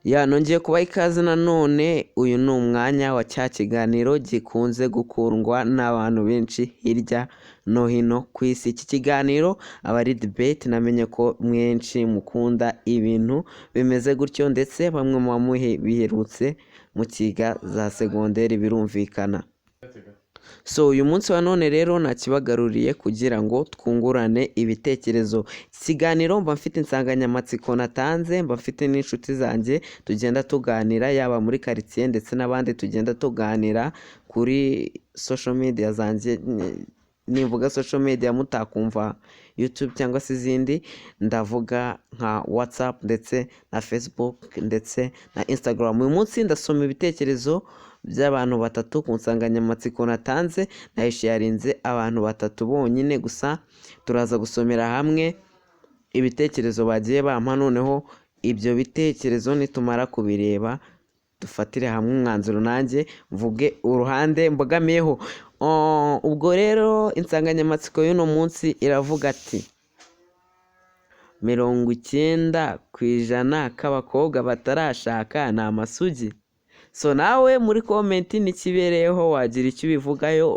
Ya nongeye kubaha ikaze nanone, uyu ni umwanya wa cya kiganiro gikunze gukundwa n'abantu benshi hirya no hino ku isi. Iki kiganiro aba ari debate, namenye ko mwenshi mukunda ibintu bimeze gutyo, ndetse bamwe muba biherutse mukiga za segonderi, birumvikana. So uyu munsi wa none rero nakibagaruriye kugira ngo twungurane ibitekerezo. Iki kiganiro mba mfite insanganyamatsiko natanze, mba mfite n'inshuti zanjye tugenda tuganira, yaba muri karitsiye ndetse n'abandi tugenda tuganira kuri social media zanjye. Nivuga social media mutakumva YouTube cyangwa se izindi, ndavuga nka WhatsApp ndetse na Facebook ndetse na Instagram. Uyu munsi ndasoma ibitekerezo by'abantu batatu ku nsanganyamatsiko natanze, nayisharinze abantu batatu bonyine gusa. Turaza gusomera hamwe ibitekerezo bagiye bampa, noneho ibyo bitekerezo nitumara kubireba dufatire hamwe umwanzuro, nanjye mvuge uruhande mbogamiyeho. Ubwo rero insanganyamatsiko y'uno munsi iravuga ati: 90% k'abakobwa batarashaka ni amasugi. So nawe muri comment n'ikibereyeho wagira icyo ubivugayo,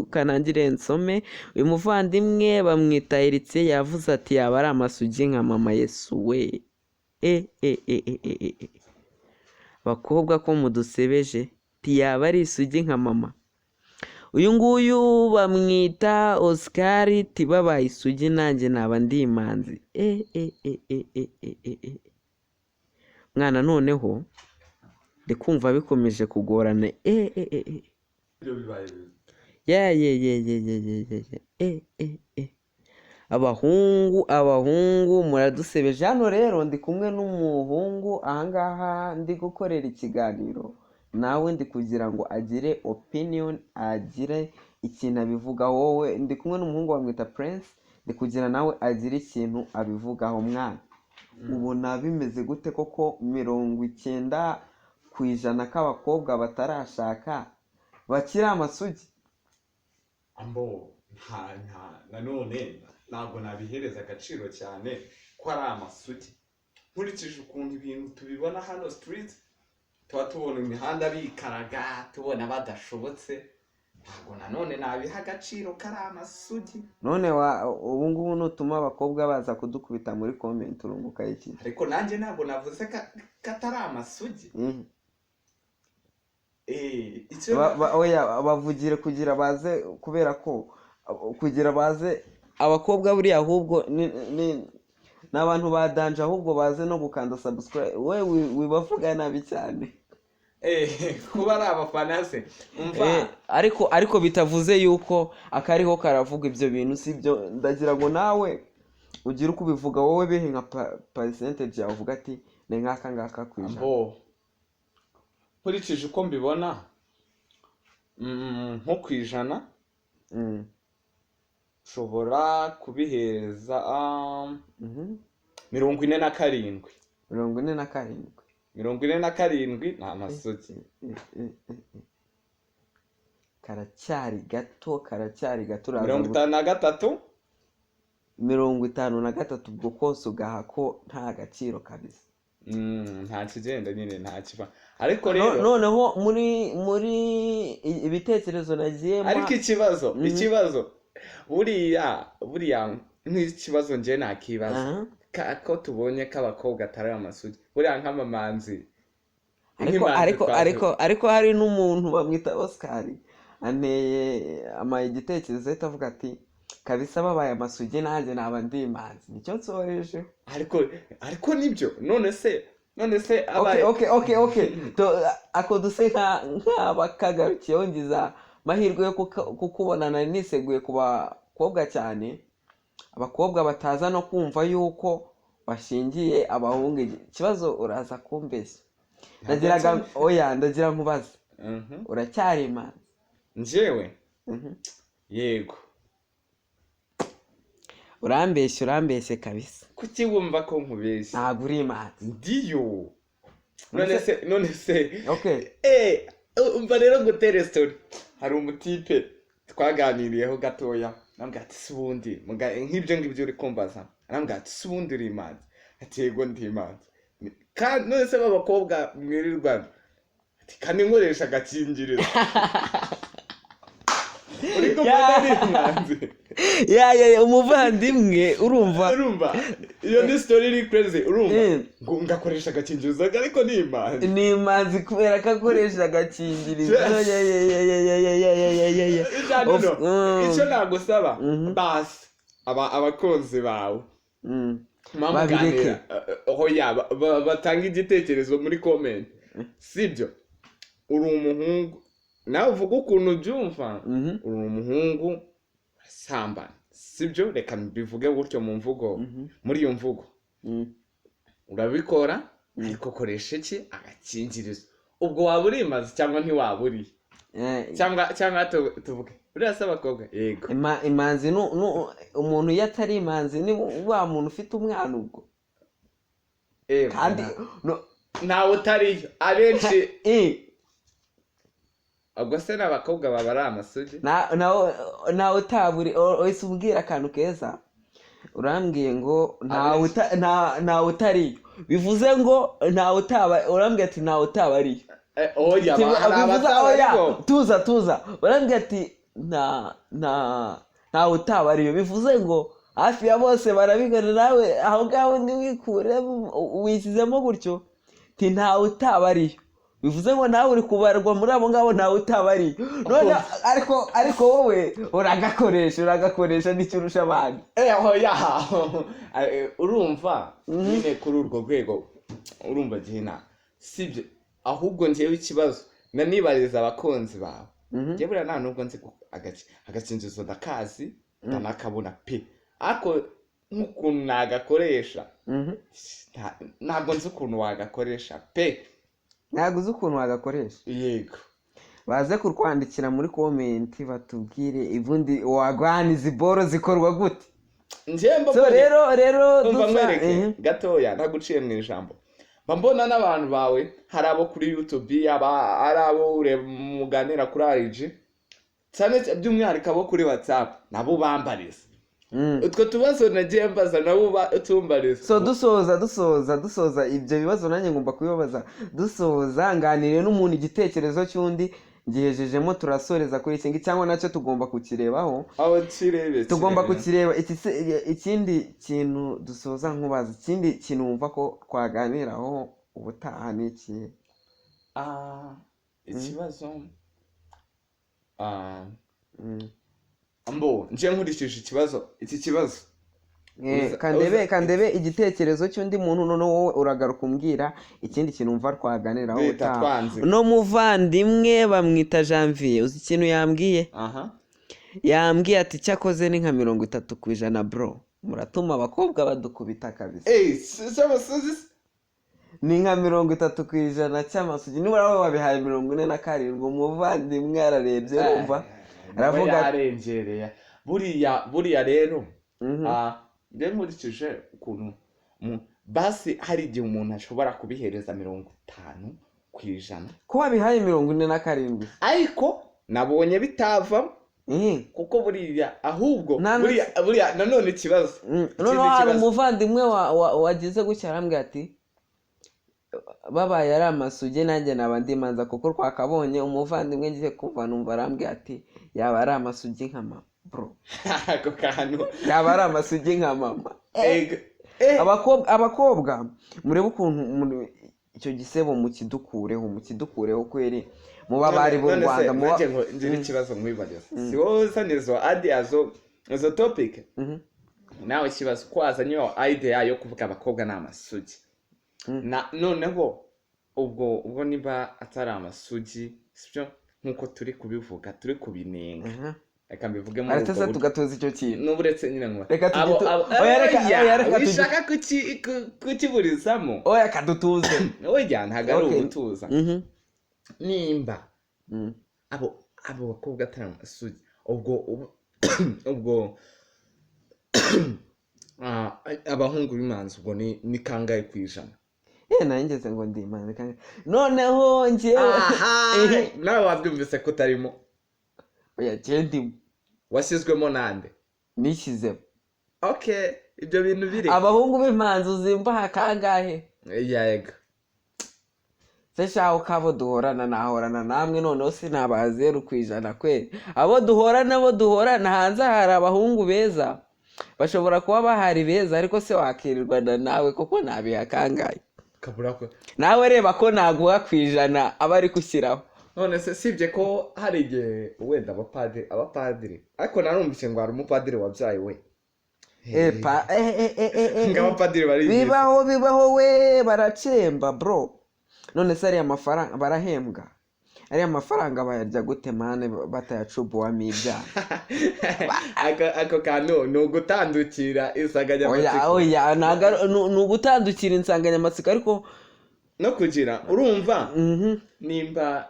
ukanangire nsome. Uyu muvandimwe bamwita Eritse, yavuze ati: "Yaba ari amasugi nka mama." Yesu we, e e e e e e, bakobwa ko mudusebeje! Yaba ari isugi nka mama. Uyu nguyu bamwita Oscar, tibabaye isugi nanjye naba ndi imanzi. E e e e e e e e, mwana, noneho ndi kumva bikomeje kugorana. E e e e, ye ye ye ye ye ye ye ye, e e e, abahungu, abahungu muradusebeje. Hano rero ndi kumwe n'umuhungu ahangaha ndi gukorera ikiganiro nawe, ndi kugira ngo agire opinion, agire ikintu abivugaho. Wowe, ndi kumwe n'umuhungu bamwita Prince, ndi kugira nawe agire ikintu abivugaho. Mwana, ubona bimeze gute koko? 90% k'abakobwa batarashaka bakiri amasugi? Ambo nta nanone ntabwo nabihereza agaciro cyane ko ari amasugi, nkurikije ukuntu ibintu tubibona hano street, tuba tubona imihanda bikaraga, tubona badashobotse. Ntabwo nanone nabiha agaciro ko ari amasugi. None wa ubu ngubu nutuma abakobwa baza kudukubita muri comment, urunguka iki? Ariko nanjye ntabwo navuze ko atari amasugi. Icyo Oya, bavugire kugira baze, kubera ko kugira baze abakobwa buriya ahubwo ni abantu ba danger, ahubwo baze no gukanda subscribe. We wibavuga nabi cyane. Kuba ari abafana se, umva. Ariko bitavuze yuko akariho karavuga ibyo bintu sibyo. Ndagira ngo nawe ugire uko ubivuga. Wowe bihe nka percentage yawe, uvuga ati ni nk'aka ngaka ku ijana. Bo, nkurikije uko mbibona, nko ku ijana nshobora kubihereza 47. 47? 47 ni amasugi. Karacyari gato, karacyari gato, uraza 53. 53, ubwo kose ugaha ko nta gaciro kabisa. Nta kigenda nyine, nta kiva, ariko rero rero noneho muri ibitekerezo nagiye Ariko ikibazo, ikibazo buriya nk'ikibazo njye nakibaza, ko tubonye ko abakobwa atari amasugi, buriya nk'amamanzi, Ariko nk'imanzi ariko twavuze. Ariko hari n'umuntu bamwita Oscar, anteye amaye igitekerezo, ahita avuga ati: "Kabisa babaye amasugi nanjye naba ndi imanzi." Nicyo nsorejeho. Ariko nibyo, none se abaye Okay, ako duse nk'abakagarukiyeho, ngiza amahirwe yo kukubona. Nari niseguye ku bakobwa cyane, abakobwa bataza no kumva yuko bashingiye abahungu. Ikibazo uraza kumbeshya. Ndagiraga, oya, ndagira nkubaze. Uracyari imanzi? Njyewe? Mhm. Yego. Urambeshya, urambeshye kabisa. Kuki wumva ko nkubeshya? Ntabwo uri imanzi. Ndiyo, none se? Okay. Umva rero ngutere story. Hari umutipe twaganiriyeho gatoya, arambwira ati: "Si ubundi nk'ibyo ngibyo uri kumbaza?" Arambwira ati: "Si ubundi uri imanzi?" Ati: "Yego, ndi imanzi." Kandi none se b'abakobwa mwirirwana, ati kandi nkoresha agakingirizo, uri kumva ari imanzi? Ya, umuvandimwe, urumva. Urumva iyo ni story iri crazy, urumva? Mm. Ngo ngakoresha agakingirizo, ariko ni imanzi. Ni imanzi kubera ko akoresha agakingirizo. Ya. Ijana no. Icyo nagusaba, basi aba abakunzi bawe Babireke. muganira, oya, batanga igitekerezo muri comment, sibyo? Uri umuhungu nawe, uvuga ukuntu ubyumva. Uri umuhungu sambana, sibyo? Reka mbivuge gutyo mu mvugo, muri iyo mvugo. Urabikora, ariko koresha iki? Agakingirizo. Ubwo waba uri imanzi cyangwa ntiwaba uri? Cyangwa tuvuge uriya se abakobwa, yego. Imanzi umuntu iyo atari imanzi ni wa muntu ufite umwana ubwo. Kandi Ntawe utariyo, abenshi. Ubwo se n'abakobwa baba ari amasugi? Nawe utaburi wese umbwira akantu keza, urambwiye ngo ntawe ntawe utariyo, bivuze ngo ntawe utaba, urambwiye ati ntawe utaba ariyo. Oya, hari bivuze abataba oya ariko. Tuza, tuza, urambwiye ati ntawe utaba ariyo, bivuze ngo hafi ya bose barabigana. Nawe aho ngaho ntiwikure, wishyizemo gutyo ti ntawe utaba ariyo, bivuze ngo nawe uri kubarwa muri abo ngabo, ntawe utaba ariyo. None ariko wowe uragakoresha, nicyo urusha abandi. Oya. Urumva nyine kuri urwo rwego, urumva gihina, sibyo? Ahubwo njyewe ikibazo nanibariza abakunzi bawe, njyewe buriya nta nubwo nzi agakingirizo ndakazi, ndanakabona pe, ariko nk'ukuntu nagakoresha, ntabwo nzi ukuntu wagakoresha pe. Ntabwo uzi ukuntu wagakoresha? Yego. Baze kurwandikira muri comment batubwire ubundi wagwana izi boro zikorwa gute. Njyewe mba So rero umva, dusa nkwereke gatoya, ntaguciye mu ijambo. Mba mbona n'abantu bawe, hari abo kuri YouTube, aba ari abo ureba muganira kuri IG, cyane by'umwihariko abo kuri WhatsApp, nabo bambariza utwo tubazo nagiye mbaza, nabo tumbariza. So dusoza ibyo bibazo nanjye ngomba kubibabaza. Dusoza, nganiriye n'umuntu, igitekerezo cy'undi ngihejejemo, turasoreza kuri iki ngiki cyangwa nacyo tugomba kukirebaho? Aho kirebe. Tugomba kirebe. kukireba. Iki ikindi kintu dusoza nkubaza, ikindi kintu wumva ko twaganiraho ubutaha ni iki? Ikibazo mbo nje nkurikije ikibazo, iki kibazo Kandebe, kandebe igitekerezo cy'undi muntu, noneho wowe uragaruka umbwira ikindi kintu wumva twaganiraho Leta ubutaha. twanze. Uno muvandimwe bamwita Janvier, uzi ikintu yambwiye? Aha. Yambwiye ati cyakoze ni nka 30% bro, muratuma abakobwa badukubita kabisa. Cy'amasugi? Ni nka 30% cy'amasugi, nibura wowe wabihaye 47. Umuvandimwe ararebye, urumva, aravuga ati Yarengereye buriya rero. Njye nkurikije ukuntu basi hari igihe umuntu ashobora kubihereza 50%. Ko wabihaye 47? Ariko nabonye bitavamo, kuko buriya ahubwo buriya nanone ikibazo, ikindi Noneho hari kibazo. umuvandimwe wagize gutya, arambwira ati babaye ari amasugi nanjye naba ndi imanza kuko twakabonye umuvandimwe, ngiye kumva numva arambwira ati yaba ari amasugi nka mama bro. Ako kantu. Yaba ari amasugi nka mama. Ego. Abakobwa murebe ukuntu icyo gisebo mukidukureho kweri, muba bari b'u None se, Rwanda muba nanjye ngo ngire ikibazo nkwibariza, si wowe uzanye izo idea, zo topic? Nawe ikibazo, ko wazanye iyo idea yo kuvuga abakobwa ni amasugi, na noneho ubwo niba atari amasugi, sibyo, nk'uko turi kubivuga, turi kubinenga, reka mbivuge muri Aretse ubwo se buryo. Tugatoza icyo kintu. N'uburetse nyine ngo Reka oya, oya, oya, reka wishaka kukiburizamo. Oya, kadutuze. Oya, ntabwo ari ugutuza. Nimba abo bakobwa atari amasugi, ubwo abahungu b'imanzi ubwo ni kangahe ku ijana? Nanjye ngeze ngo ndi imanzi kandi noneho njyewe Nawe wabyumvise ko utarimo. Oya, njyewe ndimo. Washyizwemo nande? Nishyizemo. Okay, ibyo bintu biri Abahungu b'imanzi uzimbaha kangahe? Yego. Se shaho ko abo duhorana, nahorana namwe noneho sinabaha 0% kweri. Abo duhorana, abo duhorana hanze hari abahungu beza, bashobora kuba bahari beza, ariko se wakirirwana nawe kuko nabiha kangahe? Kabura ko Nawe reba ko naguha ku ijana aba ari gushyiraho. None se sibye ko hari igihe wenda abapadiri, ariko narumvise ngo hari umupadiri wabyaye we. Epa, eh, eh, eh, eh, eh, Ngo abapadiri barigize. Bibaho, bibaho we, baracemba bro. None se ariya mafaranga barahembwa, ariya mafaranga bayarya gute man, batayacubuwamo ibyaha? Ako kantu ni ugutandukira Oya. insanganyamatsiko. Oya, ntabwo ni ugutandukira insanganyamatsiko, ariko No kugira urumva nimba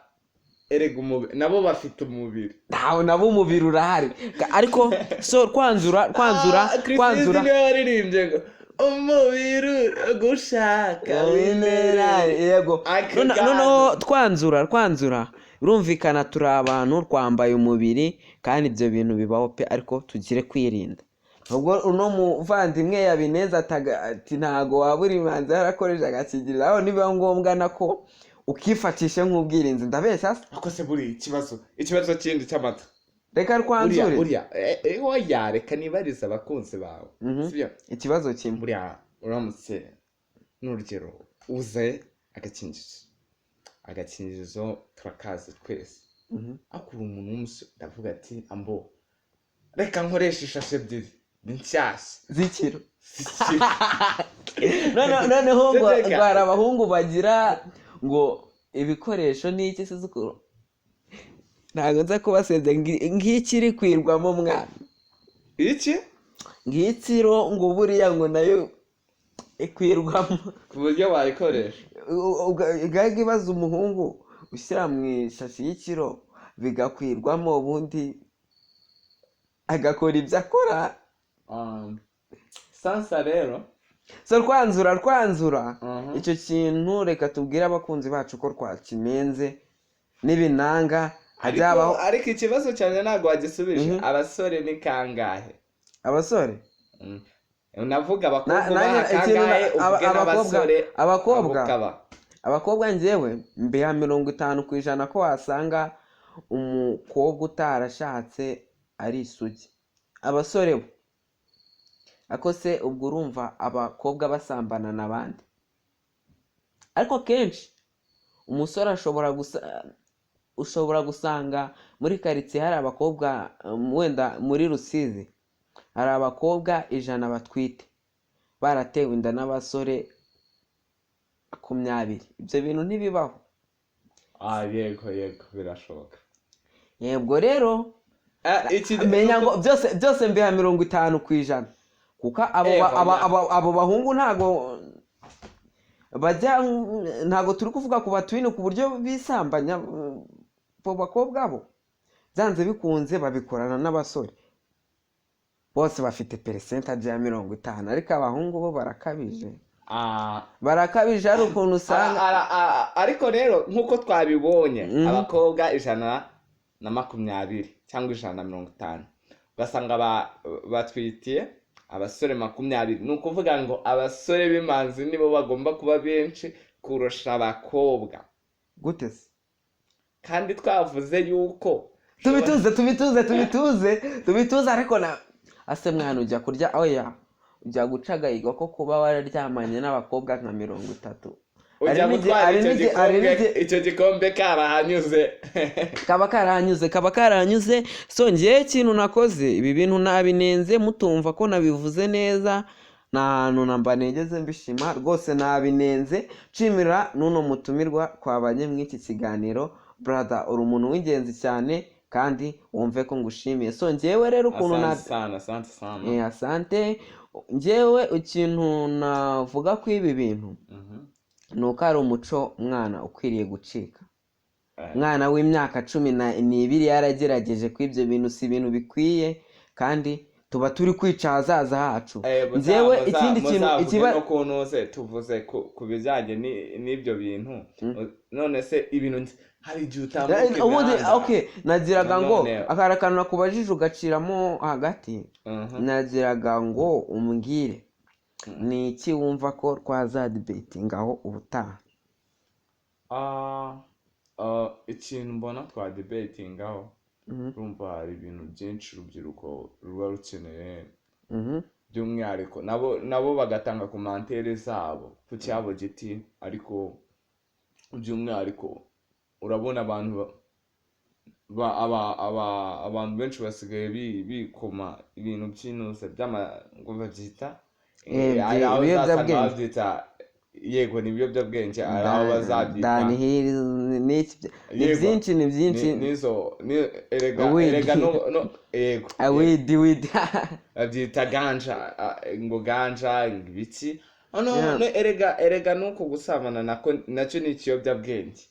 erega umubiri, nabo bafite umubiri. Ntawe, nabo umubiri urahari, ariko so twanzura Ah, Chris twanzura niwe waririmbye ngo umubiri ugushaka wimerere. Yego. Ako kantu. Noneho twanzura, birumvikana turi abantu twambaye umubiri, kandi ibyo bintu bibaho pe, ariko tugire kwirinda. Ubwo uno muvandimwe yabineza ati ntago waba uri imanzi yarakoresha agakingirizo, aho nibiba ngombwa nako ukifatisha nk'ubwirinzi. Ndabeshya se? Ako se buri ikibazo kindi cy'amata. Reka Buriya twanzure. Buriya oya, reka nibarize abakunzi bawe. Sibyo? Ikibazo kimwe. Buriya uramutse, n'urugero, uze agakingirizo turakazi twese, ariko uri umuntu w'umusore, ndavuga ati ambo reka nkoreshe ishashi ebyiri, ni nshyashya. Z'ikiro. Zikiri. Noneho ngo Ceceka. ngo hari abahungu bagira ngo ibikoresho ni iki se z'ukuntu, ntabwo nza kubasebya, ngiki iri kwirwamo mwana. Iki? Ngitsiro ngo buriya ngo nayo ikwirwamo. Ku buryo wayikoresha. Igaga ibaza umuhungu ushyira mu ishashi y'ikiro bigakwirwamo, ubundi agakora ibyo akora. Sasa rero So rwanzura icyo kintu, reka tubwire abakunzi bacu ko twakimenze n'ibinanga ariko byabaho. Ariko ikibazo cyane ntabwo wagisubije. Abasore ni kangahe? Abasore? Navuga abakobwa Nanjye ubaha ikintu kangahe, uvuge n'abasore abakobwa abo ukaba. Abakobwa njyewe mbiha 50% ko wasanga umukobwa utarashatse ari isugi. Abasore bo ako se ubwo urumva abakobwa basambana n'abandi, ariko kenshi umusore ashobora gusa, ushobora gusanga muri karitsiye hari abakobwa, wenda muri Rusizi hari abakobwa 100 batwite baratewe inda n'abasore 20. Ibyo bintu ntibibaho? Ah, yego, birashoboka. Yego rero. Ah, iki Menya ngo byose byose mbiha 50%, kuko abo abo bahungu ntago bajya, ntago turi kuvuga ku batwini ku buryo bisambanya, abo bakobwa bo byanze bikunze babikorana n'abasore bose, bafite percentage ya 50, ariko abahungu bo barakabije. Barakabije, hari ukuntu usanga Ariko rero nk'uko twabibonye, abakobwa 120 cyangwa 150 ugasanga batwitiye abasore 20, ni ukuvuga ngo abasore b'imanzi nibo bagomba kuba benshi kurusha abakobwa. Gute se? Kandi twavuze yuko Tubituze, tubituze, tubituze, tubituze. Ariko na ase mwana ujya kurya, oya, ujya guca agahigo ko kuba wararyamanye n'abakobwa nka 30. Ujya Hari gutwara icyo hari gikombe, n'igihe icyo gikombe karahanyuze. Kaba karahanyuze, kaba karahanyuze. So ngewe ikintu nakoze, ibi bintu nabinenze, mutumva ko nabivuze neza, nta hantu namba nigeze mbishima rwose, nabinenze. Nshimira n'uno mutumirwa twabanye muri iki kiganiro. Brother, uri umuntu w'ingenzi cyane, kandi wumve ko ngushimiye. So ngewe rero ukuntu na Asante sana, asante sana. Asante. Ngewe ikintu navuga ku ibi bintu ni uko ari umuco mwana ukwiriye gucika. Umwana w'imyaka 12 yaragerageje ko ibyo bintu si ibintu bikwiye, kandi tuba turi kwica ahazaza hacu. Njyewe ikindi kintu muzavuge ikiba no ku ntuze tuvuze ku bijyanye n'ibyo bintu. None se ibintu hari igihe utambuka Ubundi imihanda. Okay, nagiraga ngo Nanone akari akantu nakubajije ugaciramo hagati. Nagiraga ngo umbwire ni iki wumva ko twazadebatingaho ubutaha. Ikintu mbona twa debatingaho, urumva hari ibintu byinshi urubyiruko ruba rukeneye, by'umwihariko nabo bagatanga commentaire zabo ku cyabo giti, ariko by'umwihariko urabona abantu abantu benshi basigaye bikoma ibintu by'inusa by'ama, ngo babyita hari aho uzasanga ibiyobyabwenge. Babyita, yego, ni ibiyobyabwenge, hari aho bazabyita Danihiri ni iki, ni Yego. byinshi, ni byinshi. Nizo ni erega Weed. Erega no, yego. Weed, weed. Babyita ganja, ngo ganja, ngo ibiki. Oh, no, Yeah. no, erega nuko gusambana nako nacyo ni ikiyobyabwenge.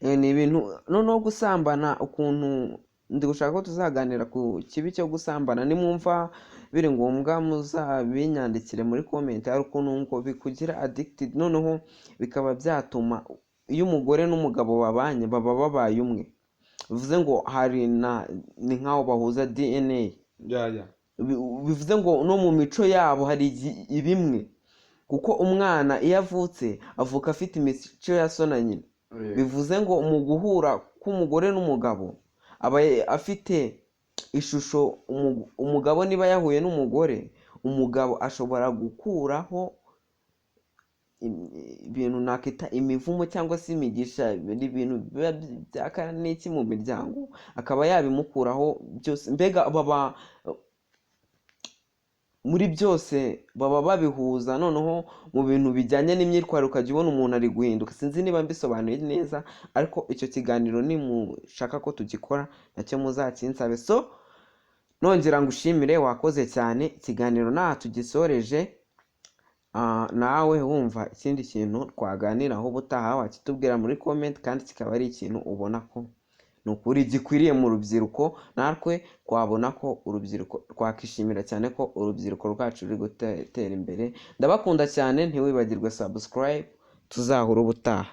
Ni ibintu noneho gusambana, ukuntu ndi gushaka ko tuzaganira ku kibi cyo gusambana. Nimwumva biri ngombwa muzabinyandikire muri comment. Hari ukuntu ngo bikugira addicted, noneho bikaba byatuma iyo umugore n'umugabo babanye baba babaye umwe, bivuze ngo hari na ni nk'aho bahuza DNA. Yeah. Bivuze ngo no mu mico yabo hari ibimwe, kuko umwana iyo avutse avuka afite imico ya so na nyina. Bivuze ngo mu guhura k'umugore n'umugabo aba afite ishusho. Umugabo niba yahuye n'umugore, umugabo ashobora gukuraho ibintu nakita imivumo cyangwa se imigisha, ibintu biba byaka n'iki mu miryango, akaba yabimukuraho byose. Mbega baba muri byose baba babihuza. Noneho mu bintu bijyanye n'imyitwarire ukajya ubona umuntu ari guhinduka. Sinzi niba mbisobanuye neza, ariko icyo kiganiro nimushaka ko tugikora nacyo muzakinsabe. So nongera ngushimire, wakoze cyane. Ikiganiro ntaha tugisoreje. Nawe wumva ikindi kintu twaganiraho ubutaha wakitubwira muri comment, kandi kikaba ari ikintu ubona ko ni ukuri gikwiriye mu rubyiruko, natwe twabona ko urubyiruko twakishimira cyane ko urubyiruko rwacu ruri gutera imbere. Ndabakunda cyane, ntiwibagirwe subscribe. Tuzahura ubutaha.